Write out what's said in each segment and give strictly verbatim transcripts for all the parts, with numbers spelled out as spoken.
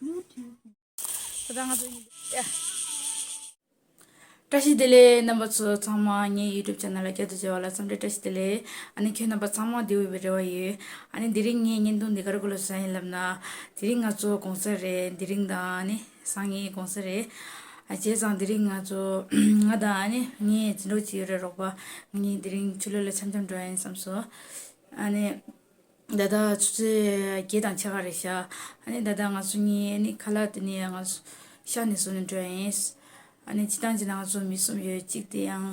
ད་ལྟ་ང་ཚོ་ཡིན། ཡ། བཀྲ་ཤིས་བདེ་ལེགས། རྣམ་པ་ཚོ་ཚང་མ་ངའི་YouTube channel ལ་བསྐྱར་དུ་མཇལ་བ་ལ་འཚམས་འདྲི་བཀྲ་ཤིས་བདེ་ལེགས། ཨ་ནི་ཁྱེད་རྣམ་པ་ཚང་མ་བདེ་པོ་ཡོད་པའི་རེ་བ་ཡོད། ཨ་ནི་དེ་རིང་ངའི་བརྙན་ཐུང་འདི་ག་རེ་སྐོར་ལ་བཟོས་ཡིན་ལབ་ན། དེ་རིང་ང་ཚོ་གུང་སེང་རེད། དེ་རིང་དང་ཨ་ནི་སང་ཉིན་གུང་སེང་རེད། ཨ་བྱས་ཙང་དེ་རིང་ང་ཚོ་ང་དང་ཨ་ནི་ངའི་འཛིན་གྲོགས་གཅིག་ཡོད་རེད། རོགས་པ། ང་གཉིས་དེ་རིང་ཆུ་ལོག་ལ་འཆམ་འཆམ་འགྲོ་ཡ་ཡིན་བསམ་སོང་། ཨ་ནི། ད་ལྟ་ཆུ་ཚོད་བརྒྱད་དང་ཕྱེད་ཀ་རེད་ཤག་ཨ་ནི་ད་ལྟ་ང་ཚོ་གཉིས་ཨ་ནི་ཁ་ལག་དེ་ནས་ང་ཚོ་ཤག་ནས་བཟོས་ནས་འགྲོ་ཡ་ཡིན། ཨ་ནི་སྤྱིར་བཏང་བྱས་ན་ང་ཚོ་མི་གསུམ་ཡོད། གཅིག་དེ་ཡང་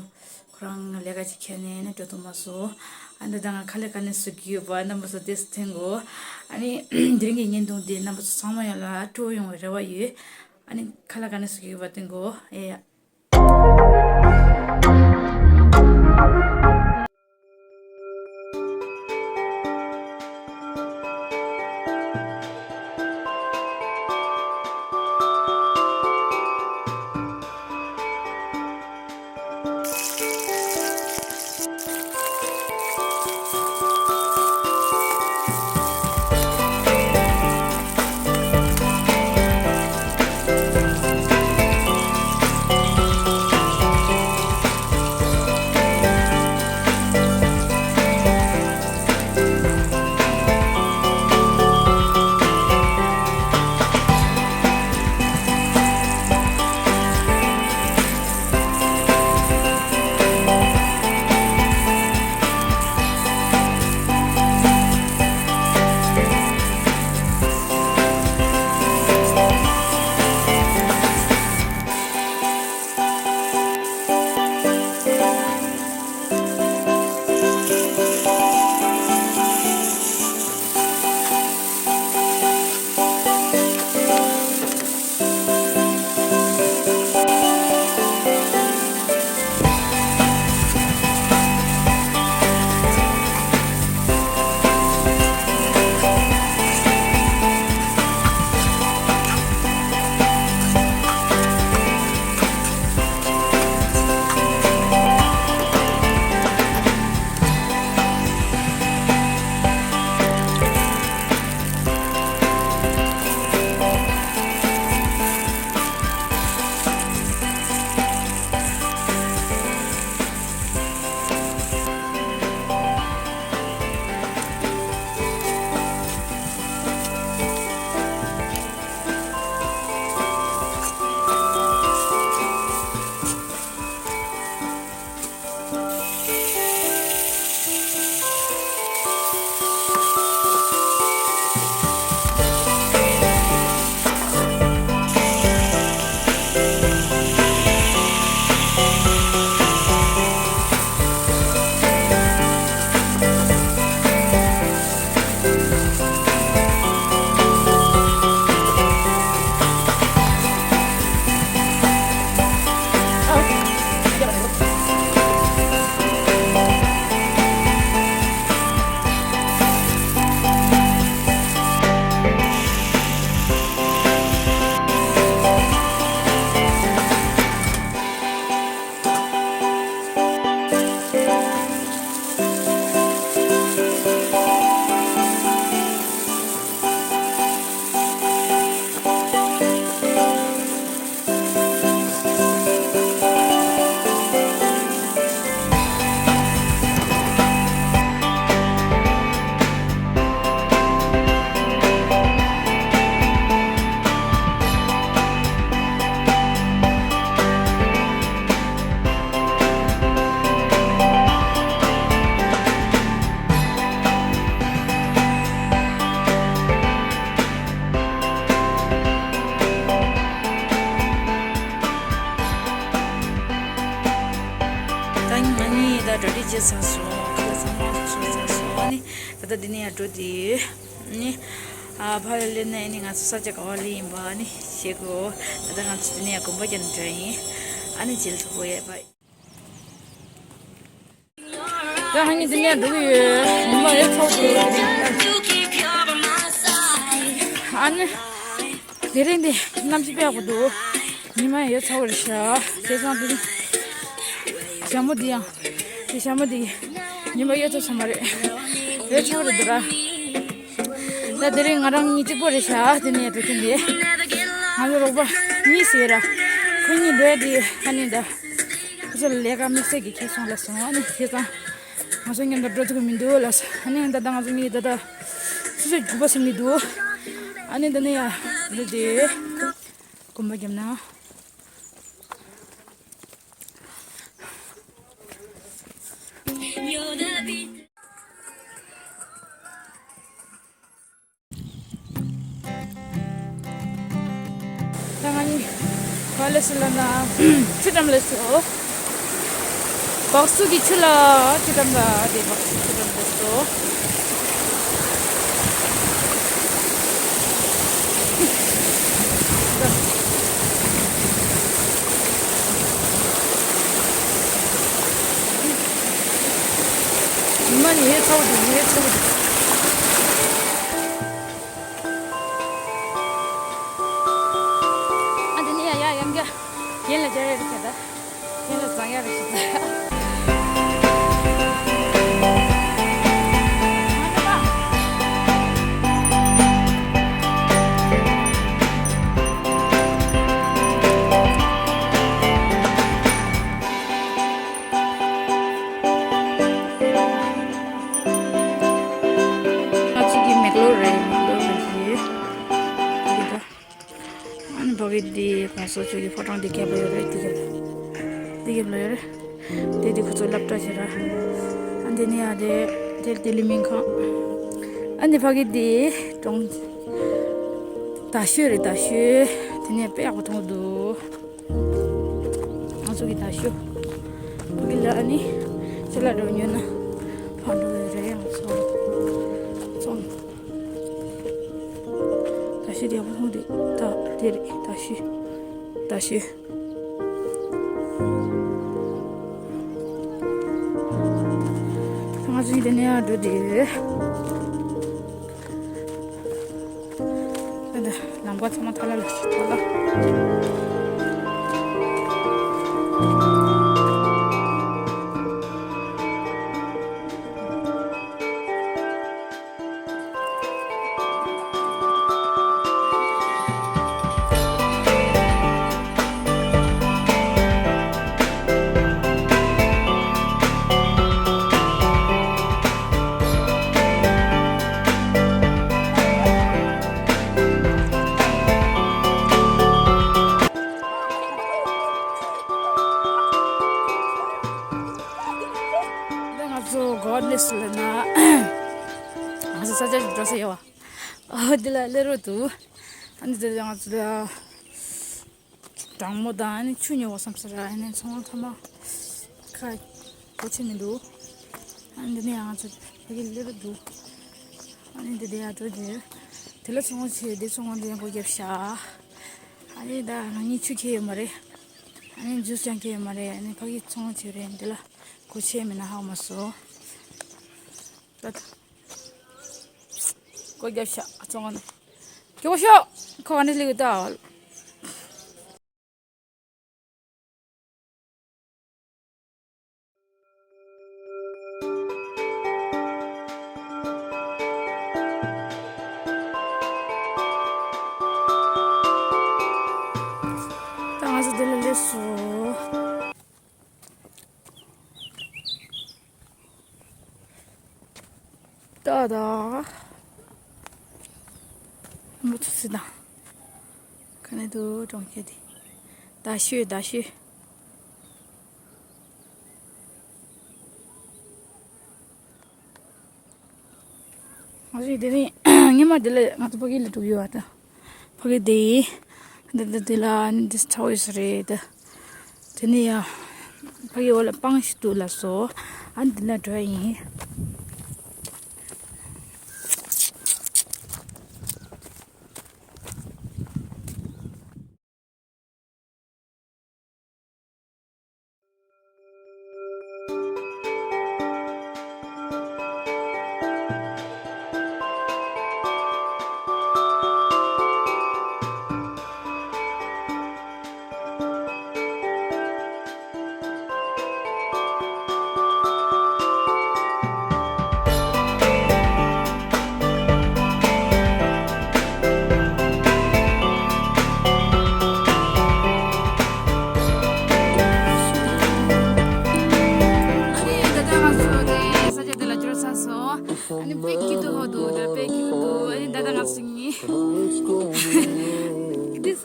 ཁོ་རང་ལས་ཀ་ཅིག་འཁྱེར་ནས་ནི་འགྲོ་ཐུབ་མ་སོང་། ཨ་ནི་ད་ལྟ་ང་ཁ་ལག་ག་ནས་བཟོ་གི་ཡོད་པ་རྣམ་པ་ཚོ་དེ་ཚོ་འཐེན་དགོས། ཨ་ནི་དེ་རིང་གི་བརྙན་ཐུང་དེ་རྣམ་པ་ཚོ་ཚང་མ་ཡོངས་ལ་སྤྲོ་པོ་ཡོང་བའི་རེ་བ་ཡོད། ཨ་ནི་ཁ་ལག་ག་ནས་བཟོ་གི་ཡོད་པ་འཐེན་དགོས། ཨེ་ཡ། ད་ང་གཉིས་ད་གྲ་སྒྲིག་བྱས་ཚར་སོང་། ཁ་ལག་ཚང་མ་བཟོས་ཚར་སོང་། ཨ་ནི་ད་ལྟ་འདི་ནས་ཡར་འགྲོ་དེ་ནི། ཨ་ཕར་ལ་སླེབས་ན་ཨ་ནི་ང་ཚོ་ས་ཆ་ག་པར་སླེབས་ཡིན་པ་ཨ་ནི་ཤེས་དགོས། ད་ལྟ་ང་ཚོ་འདི་ནས་ཡར་དགོན་པ་རྒྱག་ནས་འགྲོ་ཡིན། ཨ་ནི་རྗེས་ལ་ཐུག་གོ་ཡ་བའི། ད་ཧ་ནི་འདི་ནས་འགྲོ་གི་ཡོད། ཉི་མ་ཡོད་ཚ་བོ་འདུག་ཨ་ནི་དེ་རིང་འདི་གནམ་གཤིས་དཔེ་ཡག་པོ་འདུག་ཉི་མ་ཡོད་ཚ་བོ་རེད་ཤག་བྱས་ཙང་དེ་རིང་ཞྭ་མོ་འདི་ཡང་དེ་ཞྭ་མོ་འདི་ཉི་མ་ཡོད་ཚ་ཚ་མ་རེད། ཡོད་ཚ་བོ་རེད་འདུག་ར། ད་དེ་རིང་ང་རང་གཉིས་གཅིག་པོ་རེད་ཤག་དེ་ནས་འགྲོ་གི་འདི། ང་ཚོ་རོགས་པ་གཉིས་ཡོད་ར། ཁོ་གཉིས་འགྲོ་ཡ་དེ་ཨ་ནི་ད། ཁོ་ཚོ་ལས་ཀ་དམིགས་བསལ་གྱི་ཁྱེར་སོང་ལབ་སོང་། ཨ་ནི་བྱས་ཙང་། ང་ཚོ་མཉམ་དུ་འགྲོ་ཐུབ་ཀྱི་མི་འདུག་ལབ་སོང་། ཨ་ནི་ད་ལྟ་ང་ཚོ་གཉིས་ད་ལྟ། ཆུ་ཚོད་དགུ་པ་ཟིན་གྱི་འདུག་ཨ་ནི་ད་ནི་ཡ། འདི་དེ། གོམ་པ་བརྒྱབ་ན། ད་ང་གཉིས་ག་ལ་སླེབས་ན། ཆུ་འགྲམ་ལ་སླེབས་སོང་། སྦག་སུ་གི་ཆུ་ལ། ཆུ་འགྲམ་ལ། དེ་སྦག་སུ་ཆུ་འགྲམ་ལ་སླེབས་སོང་། ཉི་མ་ནི་ཧེ་ཚ་བོ་འདུག་ཧེ་ཚ་བོ་འདུག་ཨ་དེ་ནས་ཡ་ཡ་ཡང་རྒྱ། རྒན་ལ་རྒྱ་ཡ་རེད་ཟེར་ད། རྒན་ལ་བཟང་ཡ་རེད་ཟེར་ད། ང་ཚོ་གི་མེག་ལོར་རེད། མེག་ལོར་རེད་ཟེར། འདི་ད། ཨ་ནི་ཕ་གི་འདི་གོང་ས་མཆོག་གི་ཕོ་བྲང་འདི་རྒྱབ་ལ་ཡོད་རེད། འདི་རྒྱབ་ལ། འདི་རྒྱབ་ལ་ཡོད་རེད། དེ་འདི་ཁོ་ཚོ་སློབ་གྲྭ་བྱེད་ར། ཨ་འདི་ནི་ཡ་དེ། དེ་ལྡི་ལི་སྨན་ཁང་། ཨ་འདི་ཕ་གི་འདི་གྲོང་། རྡ་ཤོད་རེད། རྡ་ཤོད། དེ་ནས་དཔེ་ཡག་པོ་མཐོང་གི་འདུག་ང་ཚོ་གི་རྡ་ཤོད། ཕ་གི་ལ་ཨ་ནི་ཅ་ལག་འདྲ་པོ་ཉོས་ན་ཕར་འགྲོ་ཡོད་རེད། ང་ཚོ་ཚོང་། རྡ་ཤོད་དེ་ཡག་པོ་མཐོང་གི་འདུག་ད་དེ་རེད། རྡ་ཤོད། རྡ་ཤོད། ང་ཚོ་འདི་ནས་འགྲོ་བསྡད་ཡོད། ད་ལམ་ཁ་ཚང་མ་ཐལ་ལ་ལ་ཞིག་ཐལ་ལ། ད་ང་ཚོ་གོ་ཝ་ལ་སླེབས་ན། ང་ཚོ་ས་ཆ་འགྲོ་ས་ཡོད་པ། ཨོ་འདི་ལ་སླེབས་རོགས་འདུག་ཨ་ནི་འདི་ལ་ང་ཚོ་ལ་གྲང་མོ་དང་ཨ་ནི་ཆུ་ཉོ་བ་བསམ་ས་ར། ཨ་ནི་ཚོང་ཁང་ཚང་མ་ཁ་སྒོ་ཕྱེ་མི་འདུག་ཨ་ནི་འདི་ནས་ང་ཚོ་ཕ་གི་སླེབས་རོགས་འདུག་ཨ་ནི་འདི་འདི་ཡ་འགྲོ་འདི། དེ་ལ་ཚོང་ཁང་ཕྱེ། འདི་ཚོང་ཁང་འདི་ཡང་སྒོ་བརྒྱབ་ཤག་ཨ་ནི་ད་ང་གཉིས་ཆུ་ཁྱེར་ཡོད་མ་རེད། ཨ་ནི་ཇུས་ཀྱང་ཁྱེར་ཡོད་མ་རེད། ཨ་ནི་ཕ་གི་ཚོང་ཁང་ཕྱེ་རེད། འདི་ལ་སྒོ་ཕྱེ་མེད་ན་ཧ་གོ་མ་སོང་། ད་ད། སྒོ་བརྒྱབ་ཤག་ཚོང་ཁང་ནས། སྐྱོ་ཤོག་ཁོ་ག་ནས་སླེབས་ཡོད་ད། ད་ང་ཚོ་འདི་ལ་སླེབས་སོང་། ཏག་ཏག་མུ་ཚུགས་སི་དང་། ག་ནས་འདུག་གྲོང་ཁྱེར་དེ། རྡ་ཤོད། རྡ་ཤོད། ང་ཚོ་དེ་རིང་སྔོན་མ་དེ་ལ་ང་ཚོ་ཕ་གི་ལ་འགྲོ་གི་ཡོད་པ་དང་། ཕ་གི་དེ་ཡིན། འདི་འདི་འདི་ལ་ཨ་ནི་འདི་ཚ་བོ་ཡོད་ས་རེད། དེ་ནས་ཡང་ཕ་གི་འོག་ལ་སྤང་ཞིག་འདུག་ལབ་སོང་། ཨ་ནི་འདི་ན་འགྲོ་ཡ་ཡིན།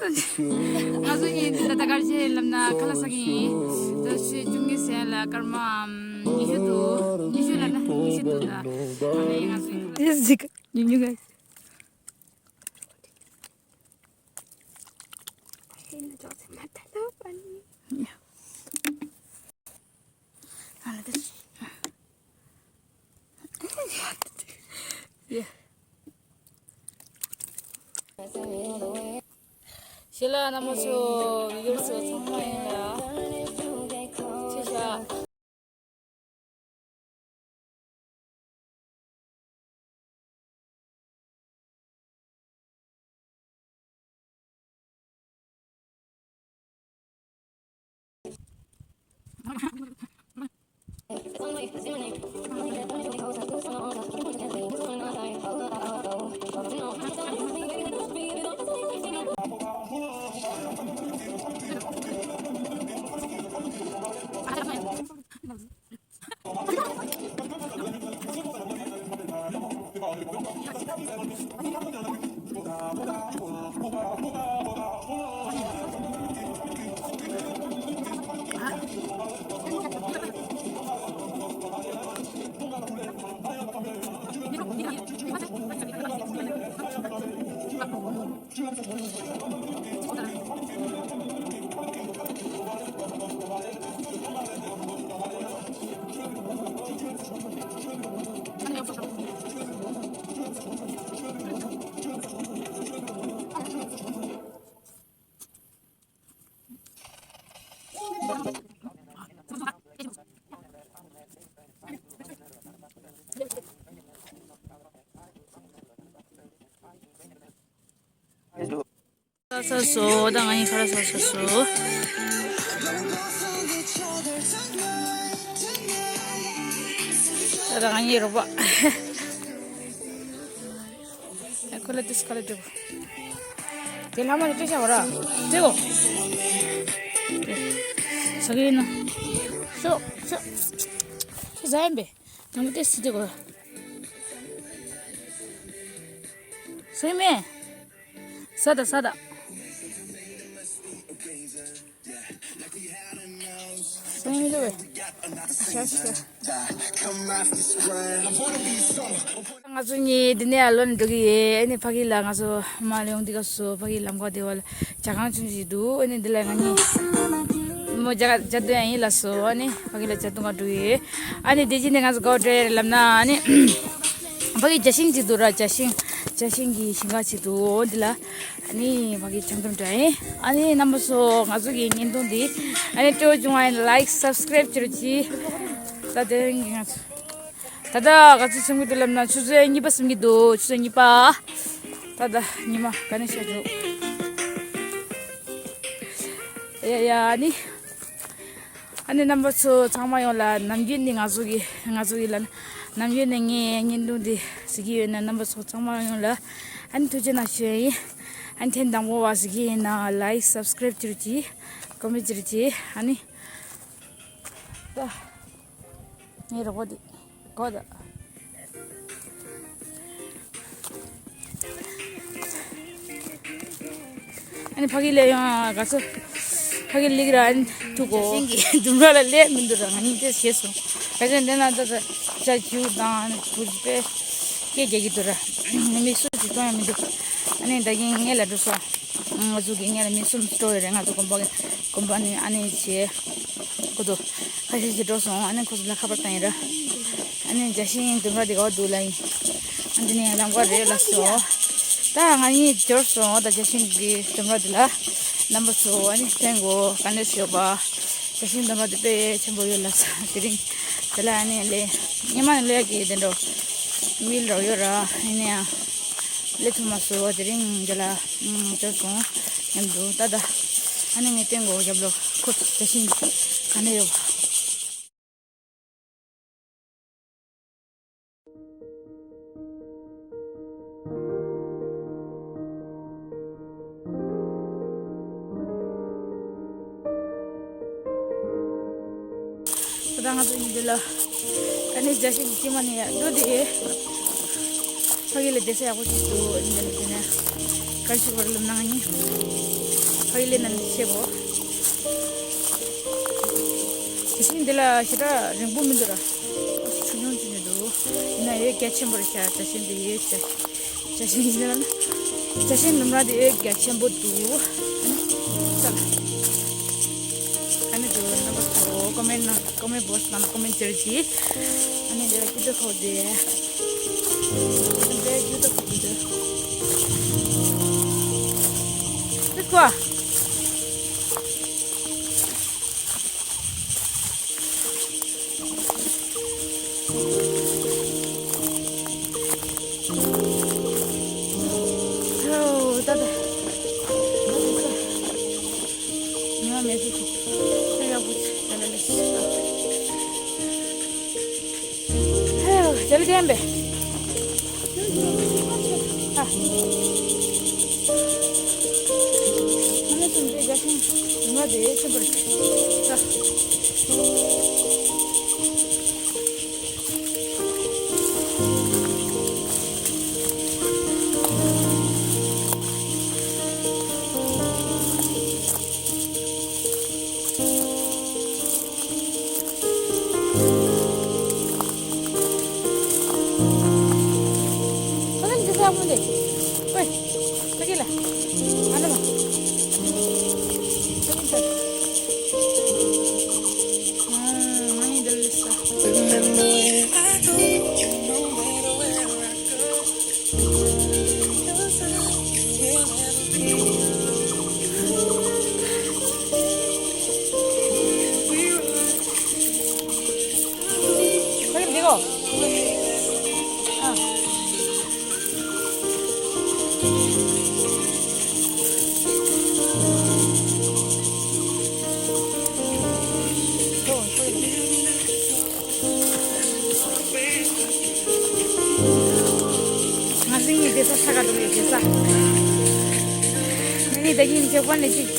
ང་ཚོ་གཉིས་འདི་ལྟ་གར་བྱེད་ལབ་ན་ཁ་ལག་ཟ་གི་ཡིན། ད་ཆུ་ཆུང་གི་ཟས་ལ་སྐར་མ་ཉི་ཤུ་འདུག་ཉི་ཤུ་ལབ་ན་ཉི་ཤུ་འདུག་ད་ཨ་ནི་ང་ཚོ་གཉིས་ཀ། ཞེ་ལ་རྣམ་པ་ཚོ་ཡུལ་སུ་ཚང་མ་ཡིན་ལ་ཆེ་ཤ། ས་ས་སོ་ད་ང་ཡི་ཁ་ར་ས་ས་སོ། ད་ད་ང་ཡི་རོགས་པ། ཁོ་ལ་ཏིས་ཁ་ལ་ཏིག་དེ་ལྷ་མ་ལ་ཏིས་བྱ་བ་ར། ཏིག་གོ་ས་གི་ཡིན་ན། ཤོ་ཤོ་ཤོ་ཟ་ཡིན་པས། ང་མི་ཏིས་ཏིག་གོ་ས་གི་མེ། ས་ད་ས་ད། སེམས་འདུག་བས། ཤ་ཤ། ང་ཚོ་གཉིས་འདི་ནས་ཨ་ལོ་ནས་འགྲོ་གི་ཡོད། ཨ་ནི་ཕ་གི་ལ་ང་ཚོ་མ་ལ་ཡོང་འདི་ག་སོ་ཕ་གི་ལམ་ཁ་དེ་བ་ལ་ཇ་ཁང་ཆུང་ཞིག་འདུག་ཨ་ནི་འདི་ལ་ང་གཉིས་མོ་ཇ་ཇ་དོན་ཡིན་ལ་སོ། ཨ་ནི་ཕ་གི་ལ་ཇ་འཐུང་ག་འགྲོ་གི་ཡོད། ཨ་ནི་དེ་རྗེས་ནས་ང་ཚོ་ག་བ་འགྲོ་ཡ་རེད་ལབ་ན། ཨ་ནི་ཕ་གི་ཇ་ཤིང་ཅིག་འདུག་ར། ཇ་ཤིང་ཇ་ཤིང་གི་ཞིང་ཁ་ཅིག་འདུག་འདི་ལ། ཨ་ནི་ཕ་གི་ཆང་འཐུང་འགྲོ་ཡིན། ཨ་ནི་རྣམ་པ་ཚོ་ང་ཚོ་གི་བརྙན་ཐུང་འདི་ཨ་ནི་སྤྲོ་བོ་བྱུང་བ་ཡིན་ལ་ལའིག་སབ་སི་ཀ་རེབ་བྱེད་རོགས་གྱིས། ད་དེ་རིང་གི་ང་ཚོ་ད་ལྟ་ག་ཚོད་སོང་གི་འདུག་ལབ་ན་ཆུ་ཚོད་གཉིས་པ་སོང་གི་འདུག་ཆུ་ཚོད་གཉིས་པ། ད་ལྟ་ཉི་མ་ག་ནས་ཤར་འགྲོ། ཡ་ཡ་ཨ་ནི། ཨ་ནི་རྣམ་པ་ཚོ་ཚང་མ་ཡོང་ལ་ནམ་རྒྱུན་ནི་ང་ཚོ་གི་ང་ཚོ་གི་ལ་ནམ་རྒྱུན་ནི་ངའི་བརྙན་ཐུང་འདི་གཟིགས་ཀྱི་ཡོད་ན་རྣམ་པ་ཚོ་ཚང་མ་ཡོང་ལ་ཨ་ནི་ཐུགས་རྗེ་གནང་ཞུ་ཡ་ཡིན། ཨ་ནི་ཐེངས་དང་པོ་བ་གཟིགས་ཀྱི་ཡིན་ན་ལའིག་སབ་སི་ཀ་རེབ་བྱེད་རོགས་གྱིས། ཀོ་མེན་ཊི་བྱེད་རོགས་གྱིས། ཨ་ནི་ད་ངའི་རོགས་པ་འདི་གོ་ད། ཨ་ནི་ཕ་གི་ལ་ཡང་ག་ཚོད་ཕ་གི་ལིག་ར་ཨ་ནི་ཐུག་གོ་ཤིང་གི་ལྡུམ་ར་ལ་ལས་མི་འདུག་ར། ང་གཉིས་དེ་བྱས་སོང་། ག་ཚོད་འདི་ན་ད་ད་ཅ་ཇུ་དང་ཨ་ནི་བུ་པེ་སྐད་རྒྱག་གི་འདུག་ར། མི་སུ་ཅིག་གཏོང་ཡ་མི་འདུག་ཨ་ནི་ད་གིན་ངས་ལ་འགྲོ་སོང་། ང་ཚོ་གི་ངས་ལ་མི་གསུམ་སྤྲོ་ཡོད་རེད། ང་ཚོ་དགོན་པ་གི་དགོན་པ་ནི་ཨ་ནི་བྱས། ཁོ་ཚོ་ཁ་ཤས་ཤིག་འགྲོ་སོང་། ཨ་ནི་ཁོ་ཚོ་ལ་ཁ་པར་བཏང་ཡིན་ར། ཨ་ནི་ཇ་ཤིང་ལྡུམ་ར་དེ་ག་བ་འདུག་ལ་ཡིན། ཨ་འདི་ནས་ལམ་ཁ་རེད་ལ་སོ། ད་ང་གཉིས་འབྱོར་སོང་། ད་ཇ་ཤིང་གི་ལྡུམ་ར་དེ་ལ་རྣམ་པ་ཚོ་ཨ་ནི་ཐེངས་གོ་ག་ནས་ཡོད་པ། ཇ་ཤིང་ལྡུམ་ར་དེ་དཔེ་ཆེན་པོ་ཡོད་ལ་སོ། དེ་རིང་དེ་ལ་ཨ་ནི་ལས་ཉི་མ་ནས་ལས་ཀྱི་དེ་འགྲོ་མིལ་རོགས་ཡོད་ར། ཨ་ནི་ཡང་ལས་ཐུབ་མ་སོང་། དེ་རིང་དེ་ལ་འབྱོར་སོང་། མཉམ་དུ་ད་ད་ཨ་ནི་ངས་ཐེངས་གོ་རྒྱབ་ལོ་ཁོ་ཇ་ཤིང་ག་ནས་ཡོད་པ། ད་ང་ཚོ་ཡིན་འདི་ལ་ཨ་ནི་ཇ་ཤིང་གི་དཀྱིལ་མ་ནས་ཡར་འགྲོ་དེ་ཕ་གི་ལ་བསྡད་ས་ཡག་པོ་ཞིག་འདུག་ཨ་ནི་འདི་ལ་བསྡད་ན་ག་ཞིག་བར་ལམ་ནང་ཡིན། ཨི་ལེ་ནང་ནས་ཤེས་གོ། དེ་བཞིན་འདི་ལ་ཞེ་དྲག་རིང་པོ་མི་འདུག་ར། ཆུང་ཆུང་ཆུང་ཆུང་འདུག་ཡིན་ན་ཡོད་རྒྱ་ཆེན་པོ་རེད་ཤག་བྱ་ཤིང་འདི་ཡོད་ཆེ། བྱ་ཤིང་ཡིན་ན་བྱ་ཤིང་ནུབ་ན་དེ་ཡོད་རྒྱ་ཆེན་པོ་འདུག་ཨ་ནི་འདུག་རྣམ་པ་ཚོ་ཀོ་མེན་ནང་ཀོ་མེན་བོག་སི་ནང་ལ་ཀོ་མེན་བྱེད་རོགས་གྱིས། ཨ་ནི་འདི་ལ་སྐྱིད་སྡུག་ཁོག་དེ། འདི་སྐྱིད་སྡུག་ཁོག་དེ། ལེ་ཀོ། ཨོ། ད་ད། ཉི་མ་མེད་ཚེ་ཁྱོད་ཡག་པོ་ཆེ་ལ་ལ་ལ་ཤི། ཨོ། ཇ་ལི་ལྡན་པས། ཨ། ང་ནི་སུམ་ཅུའི་རྒྱ་ཤིང་ཉི་མ་དེ་ཆེན་པོར་ཤི། ཨ། ཁོ་ཚོ་འདི་ཚོ་ཡག་པོ་འདུག་ཨོའི། ཕ་གི་ལ། ཨ་ལ་མ། ཕ་གི་ལ། ཨ། ང་ཡི་འདི་ལ་ས། ང་སྲིང་ངའི་བསྡད་ས་ས་ག་འགྲོ་གི་བསྡད་ས། ང་ནི་ད་གིན་མཆོད་པ་ནས་ཅིག་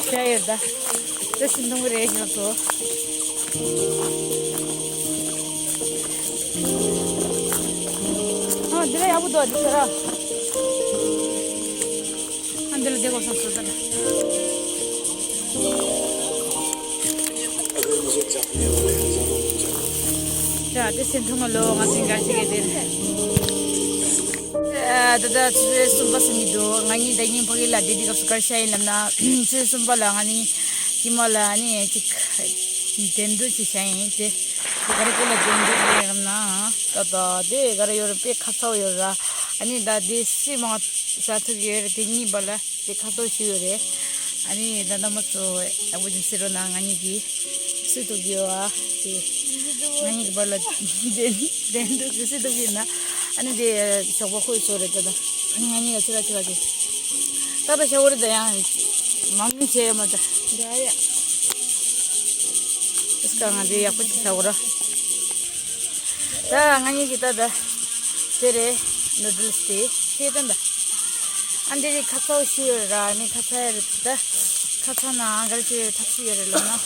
བྱ་ཡོད་ད། ད་སྲིན་གཏོང་གི་རེད་ཤག་ཚོ། ཨ་འདི་ལ་ཡག་པོ་འདུག་འདི་ཟེར་ར། ཨ་འདི་ལ་བསྡད་དགོས་བསམ་སོང་ད། ད་དེ་སེམས་ཐུང་ལོ་ང་ཚོའི་འགའ་ཞིག་གི་དེ་རེད། ད་ད་ཆུ་ཚོད་གསུམ་པ་སོང་གི་འདུག་ང་གཉིས་ད་གིན་ཕ་གི་ལ་བསྡད་དུས་སྐབས་སུ་ག་རེ་བྱས་ཡིན་ལབ་ན། ཆུ་ཚོད་གསུམ་པ་ལ་ང་གཉིས་ཀྱི་མ་ལ་ནི་ཅིག་འགྲན་བསྡུར་ཞིག་བྱས་ཡིན་ཏེ། ག་རེ་སྐོར་ལ་འགྲན་བསྡུར་ལབ་ན། ད་ད་དེ་ག་རེ་ཡོད་རེད། དཔེ་ཁ་ཚ་བོ་ཡོད་ར། ཨ་ནི་ད་དེ་སུས་མང་ཟ་ཐུབ་ཡོད་རེད། དེ་གཉིས་པ་ལ། དེ་ཁ་ཐོར་ཞུས་ཡོད་རེད། ཨ་ནི་ད་ལྟ་མ་ཚོ་ཨ་བུ་ཅན་སི་རོ་ན་ང་གཉིས་ཀྱི་སུས་ཐུག་ཡོད་ཨ། དེ་ང་གཉིས་ཀྱི་བར་ལ་བདེན་བདེན་འདུག་སུས་ཐུག་ཡོད་ན། ཨ་ནི་དེ་ཞོགས་པ་ཁོས་བཟོ་རེད་ད། ད་ང་གཉིས་ཀ་ཆུ་ར་ཆུ་ར་དེ་ད་ད་ཞོགས་པ་རེད། ད་ཡང་མང་ཉུང་བྱས་ཡོད་མ་ད། ཡ་ཡ། ཨིས་ཀ་ང་དེ་ཡག་པོ་ཅིག་ཟ་གོ་ར། ད་ང་གཉིས་ཀྱི་ད་ད། དེ་རེད། ནུ་ཌལ་སི་དེ། ཁྱེད་ད་ད། ཨ་འདི་རེད། ཁ་ཚ་བོ་ཞུ་ཡོད་ར། ནི་ཁ་ཚ་ཡ་རེད་ད། ཁ་ཚ་ན་ཨང་གར་ཅི་ཐབས་ཤེས་ཡོད་རེད་ལབ་ན།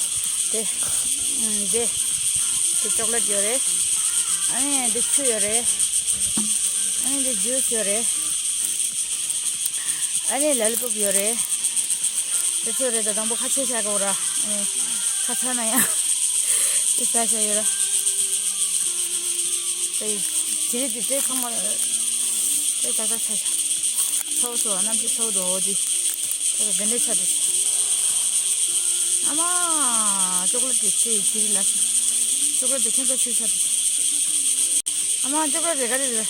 དེ། ཨ་འདི། དེ་ཅོག་ལེ་ཊི་ཡོད་རེད། ཨ་ནི་འདི་ཆུ་ཡོད་རེད། ཨ་ནི་འདི་ཇུས་ཡོད་རེད། ཨ་ནི་ལ་ལི་པོབ་ཡོད་རེད། དེ་ཚོ་རེད་ད། དང་པོ་ཁ་ཆེ་བྱ་དགོས་ར། ཨ་ནི་ཁ་ཚ་ན་ཡང་དེ་ཟ་བྱ་ཡོད་ར། དེ་དེ་རེད་དེ་དེ་ཚང་མ་དེ་ད་ད་ཚ་ཚ་བོ་ཚོ་གནམ་གཤིས་ཚ་བོ་འདུག་འོ་དེ་ད་དེ་འདྲ་ཆ་དེ། ཨ་མ། ཅོག་ལེ་ཊི་དེ་ཚེ་དེ་རེད་ལ། ཅོག་ལེ་ཊི་དེ་ཁྱོད་ཚོ་ཆུ་ཆ་དེ། ཨ་མ། ཅོག་ལེ་ཊི་རེད་ག་རེ་རེད།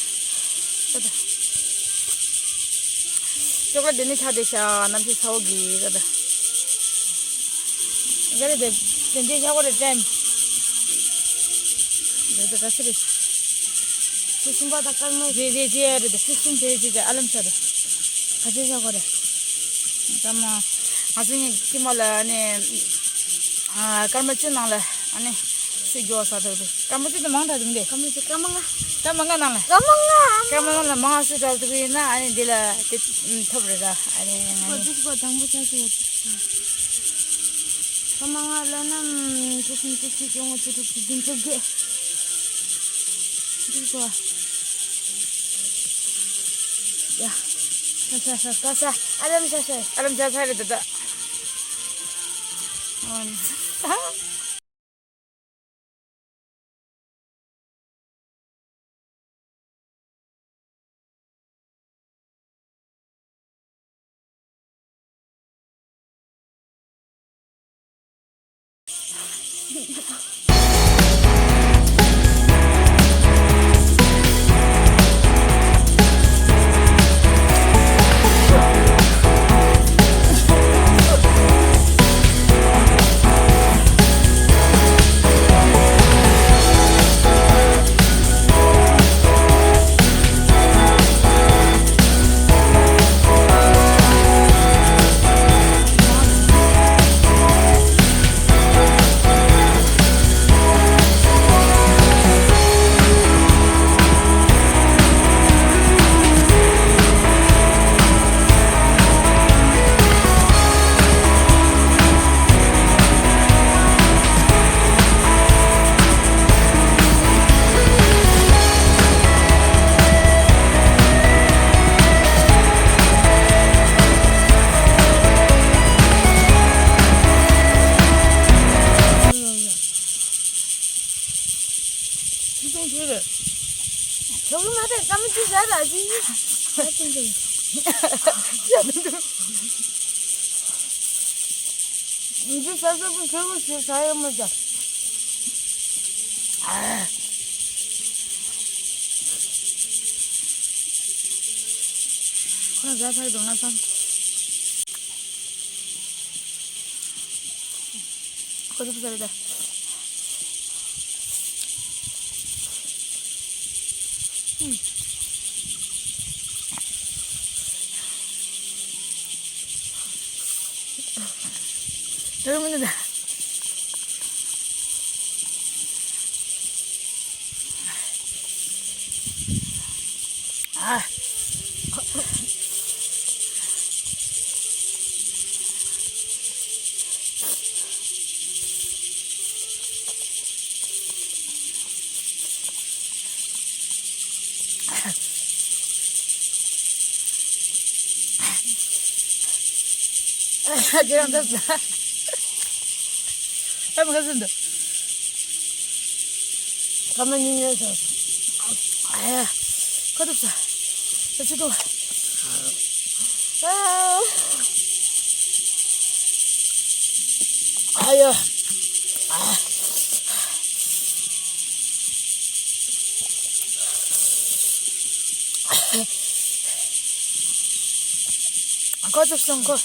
ཅོག་ལེ་ཊི་དེ་ནི་ཆགས་བསྡད་ཤག་གནམ་གཤིས་ཚ་བོ་གི་རེད་ད། ག་རེ་དེ་དེ་འདྲའི་ཡག་པོ་རེད་དྲན། རེད་ད་ག་ཚོད་རེད། ཆུ་གསུམ་པ་དང་སྐར་མ་རེད་རེད་རེད་རེད་ད། ཆུ་གསུམ་རེད་རེད་ད། ཨ་ལམ་ཤ་ད། ག་ཚོད་ཡག་པོ་རེད། སྐར་མ། ང་ཚོ་གཉིས་ཀྱི་མ་ལ་ནི། ཨ། སྐར་མ་བཅུ་ནང་ལ་ཨ་ནི་སུས་མགྱོགས་ཟ་ཐུབ་རེད། སྐར་མ་བཅུ་དེ་མང་དྲགས་འདུག་འདི། སྐར་མ་བཅུ། སྐར་མ་ལྔ། སྐར་མ་ལྔ་ནང་ལ། སྐར་མ་ལྔ། སྐར་མ་ལྔ་ལ་མང་ང་སུས་ཟ་ཐུབ་ཡིན་ན་ཨ་ནི་འདི་ལ་དེ་ཐོབ་རེད་ར། ཨ་ནི་ང་ནི། སྐར་མ་དང་པོ་ཆ་ཆེ་བ་དེ། སྐར་མ་ལྔ་ལ་ནམ་དྲུག་སུམ་བཅུ་གཅིག་བཅོ་ལྔ་བཅུ་དྲུག་བཅུ་བདུན་བཅོ་བརྒྱད། འདི་གོ། ཡ། ས་ས་ས་ས། ཨ་ལམ་ས་ས། ཨ་ལམ་ས་ས་རེད་ད་ད། ཨོ། ཆུ་ཚོད་ཆུ་རེད། ཆོག་གི་མ་རེད། སྐར་མ་བཅུ་བཞག་ལ་ཅི། ད་ཅི་འདྲ། ཡ་ད་འདུག་འདི་ས་ས་པོ་ཕེ་བོ་ཞེས་ས་ཡ་མ་ཅག་ཁོ་ན་ཟ་ཚར་དུ་ང་ཚང་། ཁོ་ཚོ་ཕུ་ཚ་རེད་ད། དོ་མི་འདུག་ད། ཨ། ཁྱེད་རང་འདི་ཟ། ཨ་མ་ག་ཟིན་འདུག་སྐར་མ་གཉིས་ཉལ་སོང་། ཨ་ཡ། ཁ་ཐུག་ས། ད་ཆུ་ཐུག་ཨ། ཨ་ཡ། ཨ། ཁོ་ཚོ་སོང་ཁོ།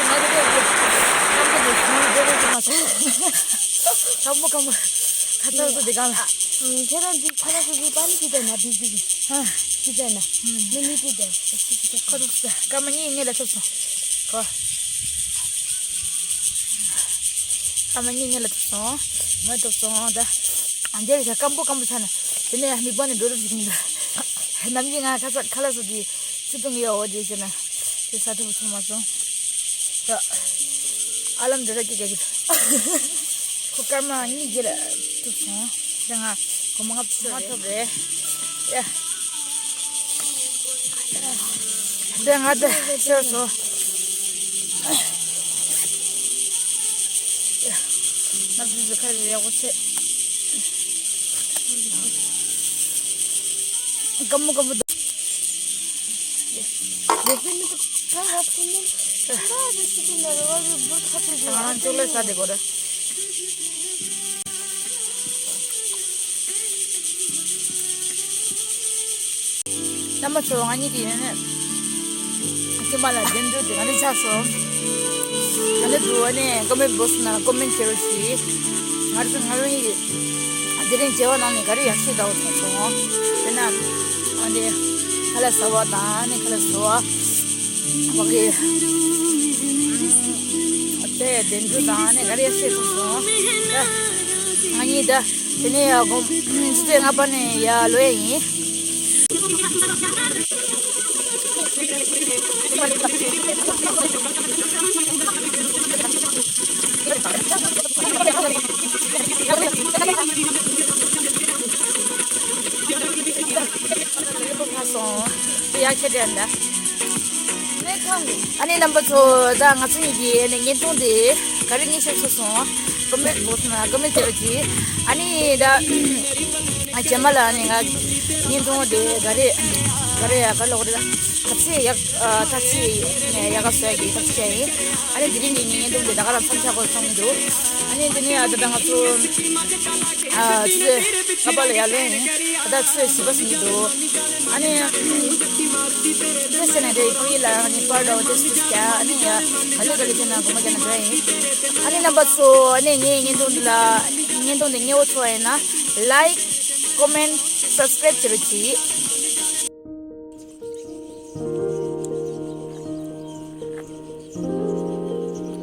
ང་དེ་གས་དེ། སྐམ་པོ་དེ་ང་དེ་གས་དེ་མ་སོང་། སྐམ་པོ་སྐམ་པོ། ཁ་ཚར་སོ་དེ་གང་ལ། ཁྱེད་རང་འདི་ཁ་ལག་སོ་སོའི་པ་ནི་ཅི་བྱས་ན་འདི་ཅི་གི། ཨ། ཅི་བྱས་ན། མི་མི་ཅི་བྱས། ཁོ་ཚོ་སྐར་མ་གཉིས་ངེད་ལ་ཐུག་སོང་། ཁོ། སྐར་མ་གཉིས་ངེད་ལ་ཐུག་སོང་། མ་ཐུག་སོང་ད། འདིར་ཡ་སྐམ་པོ་སྐམ་པོ་ཆགས་ན། དེ་ནས་མིག་པ་ནས་འགྲོ་རུ་འཇུག་གི་མི་འདུག་ནམ་རྒྱུན་ང་ཁ་ས་ཁ་ལག་སོ་དེ། ཆུ་བཏུང་གི་ཡོད་འོ་དེ་ཟེར་ན། དེ་ས་ཐུབ་ཚང་མ་སོང་། ད། ཨ་ལམ་འདྲ་ར་སྐྱེ་རྒྱ་གི་འདུག་ཁོ་སྐར་མ་གཉིས་བརྒྱད་ལ་ཐུག་སོང་། དེ་ང་གོ་མ་ལྔ་བཅུ་མ་ཐུབ་རེད། ཡ། དེ་ང་དེ་ཤོར་སོང་། ཡ། ང་དེ་ཚོ་ཁ་རེ་ཡག་པོ་བྱས། སྐམ་པོ་སྐམ་པོ་འདུག་ང་རང་ཅོག་ལེ་ས་དེ་གོ་ར། རྣམ་པ་ཚོ་ང་གཉིས་ཀྱི་ཡིན་ནས། ཁྱིམ་པ་ལ་འགྲན་བསྡུར་དེ་ག་འདྲ་ཆགས་སོང་། ག་འདྲ་འདུག་ཨ་ནི་ཀོ་མེན་ཊི་བོག་སི་ནང་ཀོ་མེན་ཊི་བྱེད་རོགས་གྱིས། ང་ཚོ་ང་རང་གི་དེ་རིང་བྱེ་བ་ནང་ནས་ག་རེ་ཡག་ཤོས་འདྲ་བོ་མཐོང་སོང་། དེ་ན་ཨ་འདི་ཁ་ལག་ཟ་བ་དང་ཨ་ནི་ཁ་ལག་ཟ་བ་བ་གི་ཨ་དེ་འགྲན་བསྡུར་དང་ཨ་ནི་ག་རེ་ཡག་ཤོས་མཐོང་སོང་། ང་གཉིས་ད། དེ་ནས་ཡ་དགོང་ཆུ་ཚོད་ལྔ་པ་ནས་ཡར་ལོག་ཡ་ཡིན། སོང་། དེ་ཡ་ཁྱེད་དྲན་ད། ཨ་ནི་རྣམ་པ་ཚོ་ད་ང་ཚོ་གཉིས་ཀྱི་ཨ་ནི་བརྙན་ཐུང་དེ་ག་རེ་ངས་ཤེས་སོང་། ཀོ་མེན་ཊི་བོག་སི་ནང་ཀོ་མེན་ཊི་བྱེད་རོགས་གྱིས། ཨ་ནི་ད་རྗེས་མ་ལ་ཨ་ནི་ང་བརྙན་ཐུང་དེ་ག་རེ་ག་རེ་ཡ་ག་ལོག་རེད། ད་ཚེ་ཡག་ད་ཚེ་ཡག་ག་བཟོ་ཡ་གི་ཐབས་ཤེས་བྱས་ཡིན། ཨ་ནི་དེ་རིང་གི་ངའི་བརྙན་ཐུང་དེ་ད་ག་རང་མཚམས་ཆག་དགོས་སོང་གི་འདུག་ཨ་ནི་དེ་ནས་ཨ་ད་ད་ང་ཚོ་ཨ་ཆུ་ཚོད་ཀ་པ་ལ་ཡར་ལེན་ཡིན། ད་ཆུ་ཚོད་བཞི་པ་ཟིན་གྱི་འདུག་ཨ་ནི་ཁྱེད་ཟེར་ན་རེད། ཀུ་ཡི་ལ་ཨ་ནི་པར་འདྲ་བོ་ཏེ་སི་ཏེ་སི་རྒྱག་ཨ་ནི་ཡ་ག་ལེ་ག་ལེ་བྱས་ན་དགོངས་པ་རྒྱག་ན་འདྲ་ཡིན། ཨ་ནི་རྣམ་པ་ཚོ་ཨ་ནི་ངའི་བརྙན་ཐུང་འདི་ལ་བརྙན་ཐུང་འདི་མཉེས་པོ་ཚོར་བ་ཡིན་ན་ལའིཀ་ཀོ་མེན་ཊི་སབ་སི་ཀ་རེབ་བྱེད་རོགས་གྱིས།